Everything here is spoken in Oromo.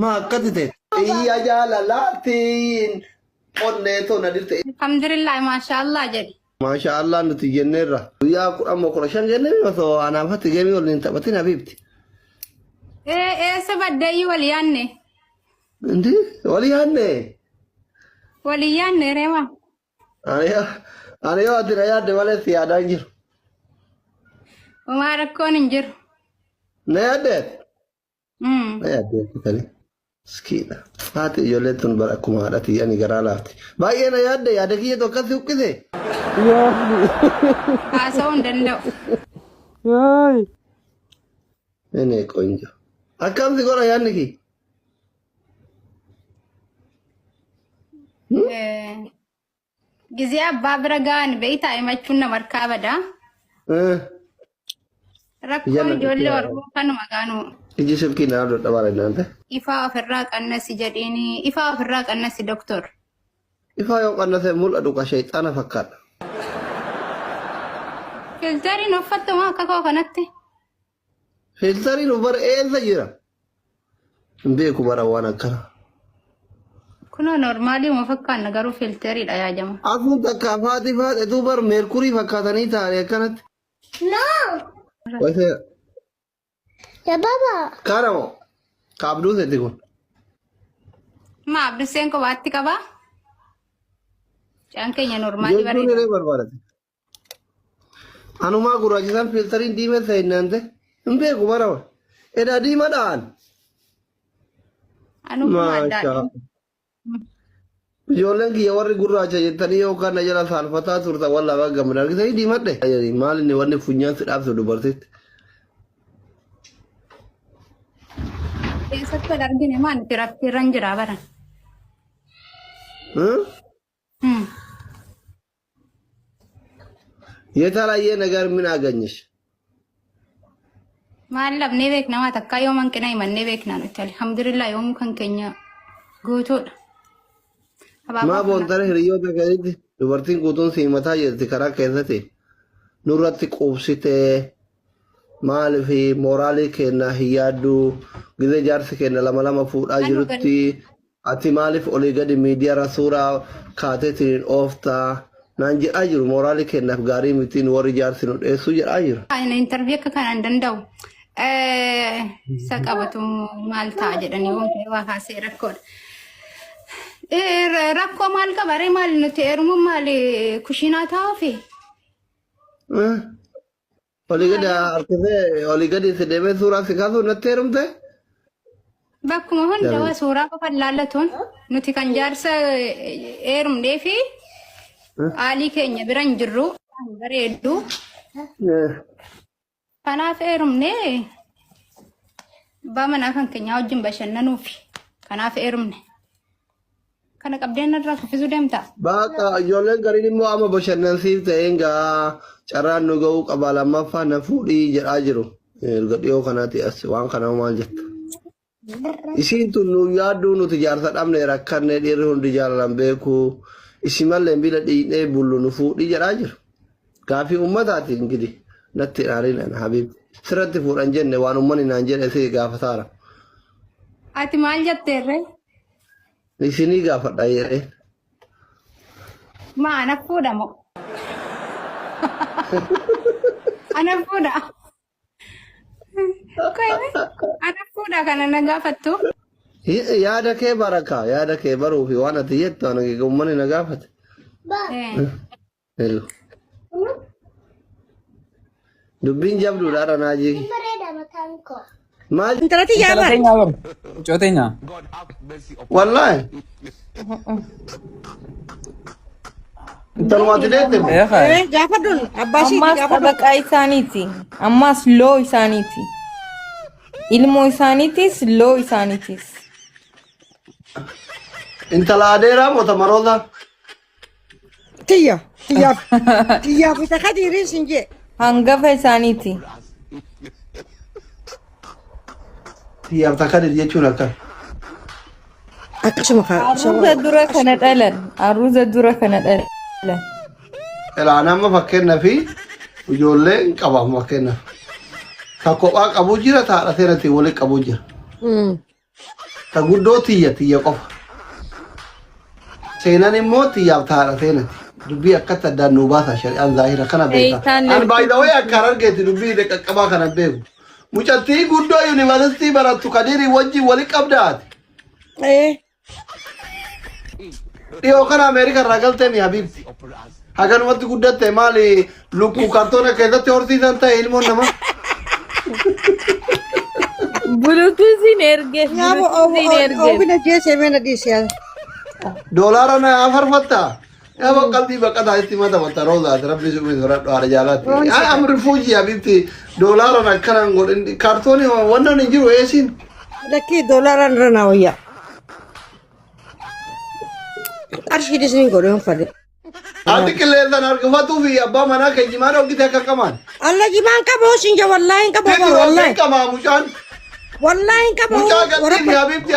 Maa akkati ta'e? Xiyya jaalalaatiin onnee too na dirte. Alhamdulillah maashaallah jedhi. Maasha Allah nuti jenneerra. Guyyaa 10 moo 15 jennee osoo anaafatti geemii waliin hin taphatin habiibti. Ee eessa baddeeyyii wal yaanne? Indi walii yaanne. Walii yaanne reema. Ani yoo ati na yaadde malee si yaadaa hin jiru. Homaa rakkoon hin jiru. Na yaadde ati? Na yaadde ati tani. Miskiina. Haati ijoolleen tun bara akkuma haadhati ani garaa laafti. Baay'ee na yaadde yaada kiyyatu akkas si huqqise. Haasa'uu hin danda'u. Yaay. Inni qoinjo. Akkam si godha yaadni kiyya? Gizee abbaa bira ga'an beektaa himachuun nama harkaa bada. Rakkoon Ijaan ijoollee Oromoo kanuma gaanu. Iji silkii naa dadhabaa jennaan ta'e. Ifaa ofirraa qannasi jedhiini ifaa ofirraa qannasi doktor. Ifaa yoo qannase mul'atu ka shayxaana fakkaata. Filtariin uffattuma akka koo kanatti. Filtariin bar eessa jira? Hin beeku bara waan akkana. Kunoo noormaalii uma fakkaanna garuu filteriidha yaajama. Afuun takka faati faaxetuu bar meerkurii fakkaatanii taa'anii akkanatti. No! Wayisee Ya baba. kana moo? Ka abduu seeti kun. Ma Abduseen kophaatti qabaa? Caan keenya noormaalii Jechuun bareeda. hiree barbaadate. Anumaa gurraachisaan fiiltariin diimessa jennaan ta'e hin beeku bara wa. Edaa diima dha'an. Anuu kuma adda Maashaa. Ijoolleen kiyya warri gurraacha jettanii yookaan na jala saalfataa turtan wallaa baga gammadan argitanii diimadhe. Maal inni wanni funyaan si dhaabsu dubartitti. Keessatti wal argine maa nuti rakkirran jira bara. Hmm? የተለየ ነገር ምን አገኘሽ? Maal dhabnee beekna waa takkaa yoo hanqina himannee beekna nuti alhamdulillah yoomuu kan keenya guutuudha. Maa Abaaboo kana boontare hiriyoota keetitti dubartiin guutuun si himataa jirti karaa keessatti nurratti quubsitee maaliif mooraalii keenya hin yaaddu gizee jaarsi keenya lama lama fuudhaa anuu gadi jirutti Ati maaliif olii gadi miidiyaarra suuraa kaateetiin oofta naan jedhaa jiru mooraalii kennaaf gaarii miti nu warri jaarsi nu dheessuu jedhaa jiru. Ani interview akka kana hin danda'u. Isa qabatu maal ta'a jedhanii waan waa haasee rakkoodha. Rakkoo maal qaba ree maal nuti heerumuun maal kushiinaa taa'uufi? Olii gadi harkisee olii gadi si deemee suuraa si kaasuu natti heerumte? Bakkuma hunda waa suuraa qofa laallatuun nuti kan jaarsa heerumnee fi haalii keenya bira hin jirru bareeddu. Kanaaf heerumnee abbaa manaa kan keenyaa wajjin bashannanuufi. Kanaaf heerumne. Kana qabdeen narraa kuffisuu deemta. Baqa ijoolleen gariin immoo amma bashannansiif ta'een gaa carraan nu ga'uu qaba lammaffaa na fuudhii jedhaa jiru. Erga dhiyoo kanaati as waan kana maal jetta? Isiin tun nu yaadduu nuti jaarsa dhabne rakkanne dhiirri hundi jaalalan beeku. Isin mallee bila dhiinee bullu nu fuudhii jedhaa jiru. Gaafii uummataati ingidi natti hin aarin ana habiibti. Sirratti fuudhan jenne waan uummanni naan jedhe si gaafataara. Ati maal jetteerree? Isinii gaafadha jedhee. Ma ana fuudha moo? Ana fuudha. Ana fuudha kana na gaafattu. Yaada kee baraka yaada kee baruu fi waan ati jettu ana uummanni na gaafate. Hello. Dubbiin jabduudha har'a naajii. Bareeda mataan koo. Maal Intala tiyyaa Intala bar. teenyaa bar. Mucoo teenyaa. wallaahi intaluma ati deette moo? Ee kaa. Eh, gaafadhuun abbaa ishiiti Ammaas gaafadhu. xabaqaa isaaniiti. Ammaas loo isaaniiti. Ilmoo isaaniitis loo isaaniitis. Intala adeeraa moo tamaroota? Tiyya. Tiyyaaf. Tiyyaaf isa kadiiriin sin jee. Hangafa isaaniiti. Tiyyaaf takka jechuun akkam. Akkasuma kaa. Arruuza dura kana dhalan. Arruuza dura kana dhalan. Ilaan amma fakkeenyaaf ijoollee hin qabamu fakkeenyaaf. Ta kophaa qabu jira ta haadha seeratiin waliin qabu jira. Ta guddoo tiyya tiyya qofa. Seenan immoo tiyyaaf tahaadha seenati. Dubbii akkatti addaan nuu baasa shari'aan zaahira kana beeka. Eeyyitaan An baay'ee akka harargeeti dubbii qaqqabaa kana beeku. Mucattii guddoo yuunivarsiitii barattu Kadirii wajjin wali qabdaati. Ee. Dhiyoo kana Ameerika irraa galtee mi habiibti. Haganumatti guddatte maali lukkuu kartoona keessatti horsiisan ta'e ilmoon namaa. Bulutuusiin ergeef. Nyaabo Bulutuusiin ergeef. oobina jeesee meena dhiisee. Doolaara na afarfatta. Yaa qalbii baqataa itti mata mata roozaati rabbi si uwwisu radhu haadha jaalaatti. Ay am rifuujii habiibti doolaaraan akkanaan godhin kaartoonii wannan hin jiru eesiin. Lakkii doolaaraan irra naa wayyaa. Qarshiinis ni godhe hin fadhe. Ati qilleensaan harkifatuu fi abbaa manaa kee jimaan hojjete akka qamaan. Alla jimaan qaboo siin jaa wallaahi hin qaboo Titi wallaahi. waliin qamaa mucaan. Wallaahi hin qaboo. Mucaa gadhiisi habiibti.